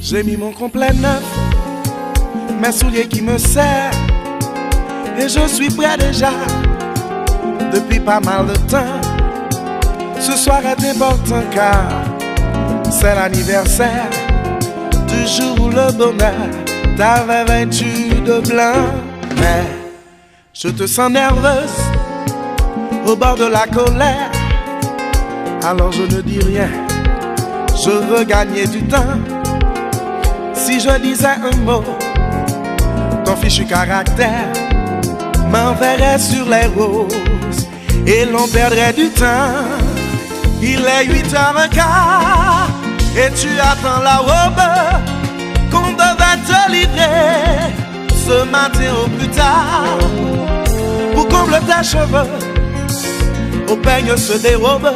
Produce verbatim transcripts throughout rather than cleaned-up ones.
J'ai mis mon complet neuf, mes souliers qui me serrent, et je suis prêt déjà depuis pas mal de temps. Ce soir est important car c'est l'anniversaire du jour où le bonheur t'avait vêtu de blanc. Mais je te sens nerveuse, au bord de la colère. Alors je ne dis rien, je veux gagner du temps. Si je disais un mot, ton fichu caractère m'enverrait sur les roses et l'on perdrait du temps. Il est huit heures moins quart et tu attends la robe qu'on devait te livrer ce matin au plus tard. Pour combler tes cheveux, au peigne se dérobe,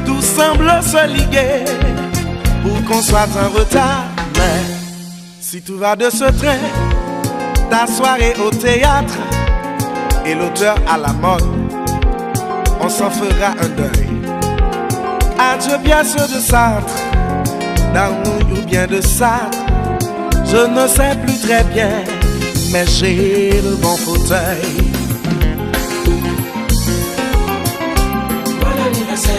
tout semble se liguer pour qu'on soit en retard. Mais si tout va de ce train, ta soirée au théâtre et l'auteur à la mode, on s'en fera un deuil. Adieu pièce de Sartre, d'Arnould ou bien de Sartre. Je ne sais plus très bien, mais j'ai le bon fauteuil. Bon anivèsè,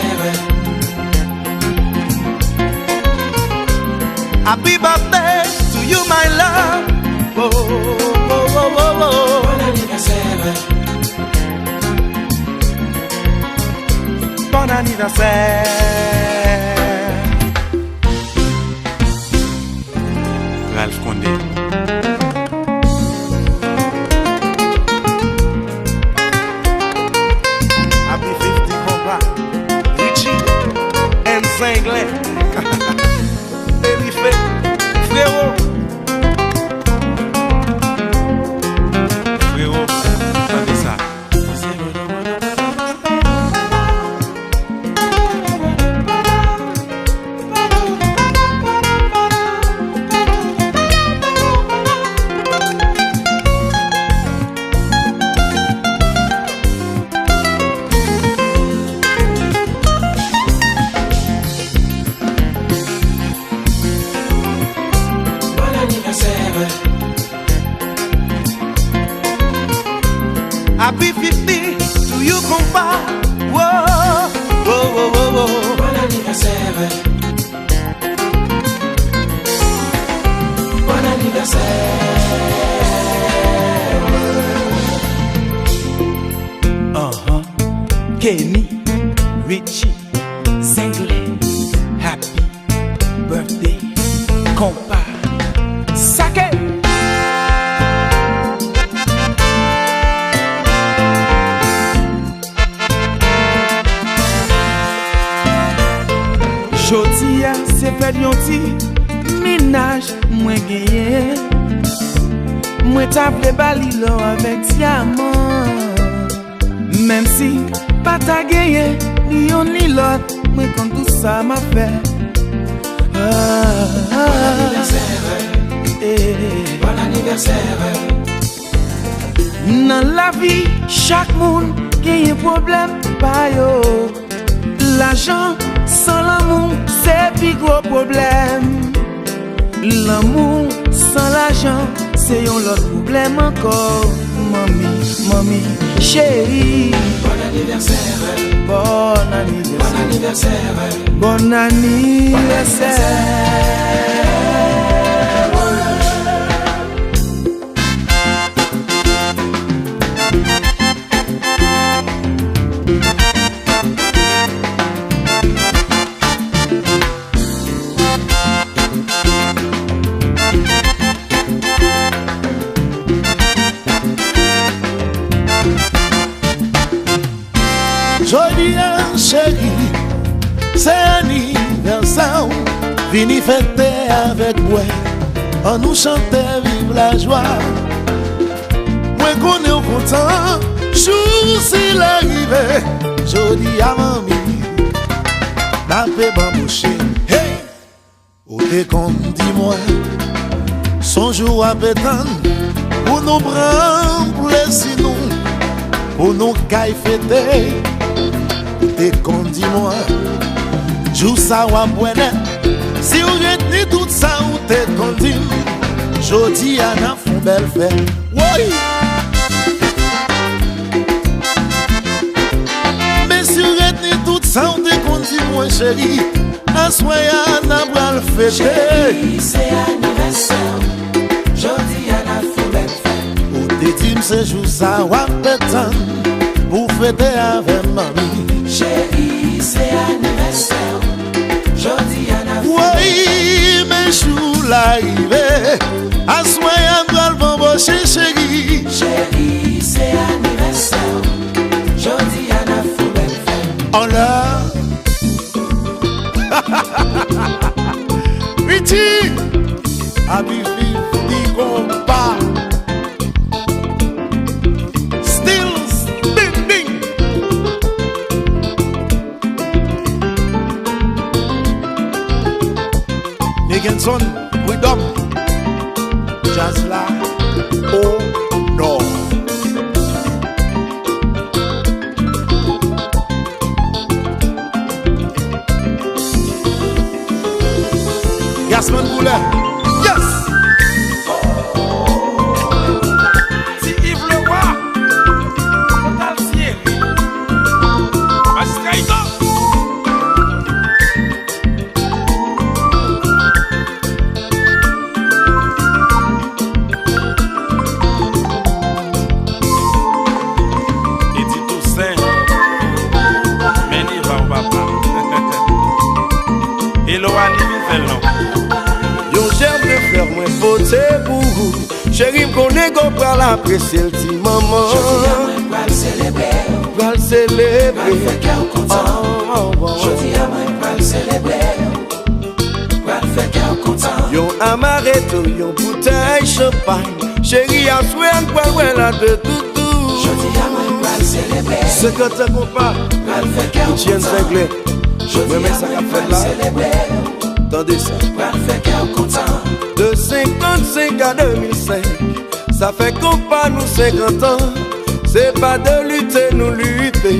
Anivèsè. Ralph Condé. Happy fifty Konpa. Richie and Zenglen. Baby Fake. Frewo. Frewo, tande sa. Bon anivèsè. Happy fifty to you, Konpa. Wo, wo, wo, wo, wo. Bon anivèsè. Bon anivèsè. Uh-huh. Kenny, Richie, Zenglen, Happy Birthday, Konpa. Sake! Jodi a, se fèt yon ti mennaj mwen genyen. Mwen ta vle ba li lò avèk dyaman. Menm si pa ta genyen ni yonn ni lòt, mwen konn tout sa m ap fè. Ah, ah, Bon anivèsè. Eh. Bon anivèsè. Nan lavi, chak moun genyen pwoblèm pa yo. Lajan san lanmou, se pi gwo pwoblèm. Lanmou san lajan, se yon lòt pwoblèm ankò. Manmi, manmi, cheri. Bon anivèsè. Bon anivèsè. Bon anivèsè. Bon anivèsè. Jodi a, cheri, se anivèsè w. Vini fete avèk mwen, annou chante, viv lajwa. Mwen konnen w kontan, jou sila rive. Jodi a, manmi, n ape banboche. Hey! Ou te konn di mwen, se yon jou w ape tann pou nou pran plezi nou, pou nou kay fete. Ou te konn di mwen, jou sa w ap wè nèt. Si w retni tout sa w te konn di m, jodi a n ap fè yon bèl fèt. Woy! Men si w retni tout sa w te konn di mwen, cheri, aswè a n a pral fete. Cheri, se anivèsè w. Jodi a n ap fè yon bèl fèt. Ou te di m se jou sa w ap tann pou fete avè m, manmi. Cheri, se anivèsè w. Jodi a n ap fè yon bèl fèt. Woy, men jou la rive. Aswè a n pral banboche, cheri. Cheri, se anivèsè w. Jodi a n ap fè yon bèl fèt. Anlè. Richie! Happy fifty Konpa. Still spinning. Meganson, Freedom. Djaz la o nò. Yasmine Boulet. Yes! Ti Yves Leroy. Total Thierry. Majistra Ito. Teddy Toussaint, men Neva w papa. Yon jèm de flè mwen pote pou ou. Cheri, m konnen ke w pral apresye l, ti manman. Jodi a mwen pral selebre w. Pral selebre. Pral fè kè w kontan. Oh, oh, oh. Jodi a mwen pral selebre w. Pral fè kè w kontan. Yon amaretto, yon boutèy chanpay. Cheri, aswè a n pral wè la de doudou. Jodi a mwen pral selebre. Senkant an konpa. Pral fè kè w kontan. Etienne Zenglen. Jodi a mwen pral selebre. Tande sa. Pral fè kè w kontan. De senkannsenk a de mil senk, sa fè konpa nou senkant an. Se pa de lite nou lite.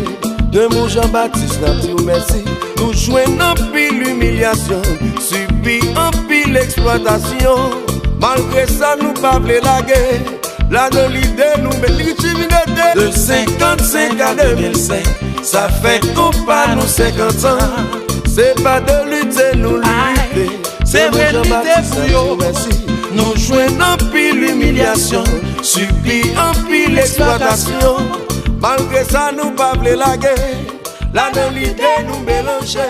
De mo Jean Baptiste n ap di w mèsi. Nou jwenn anpil imilyasyon, sibi anpil eksplwatasyon. Malgre sa, nou pa vle lage. La nan lide nou, men li ti vin ede. De senkannsenk a de mil senk, sa fè konpa nou senkant an. Se pa de lite nou lite. Se vre lite pou yo. Nou jwenn anpil imilyasyon, sibi anpil eksplwatasyon. Malgre sa, nou pa vle lage. La nan lide nou melanje.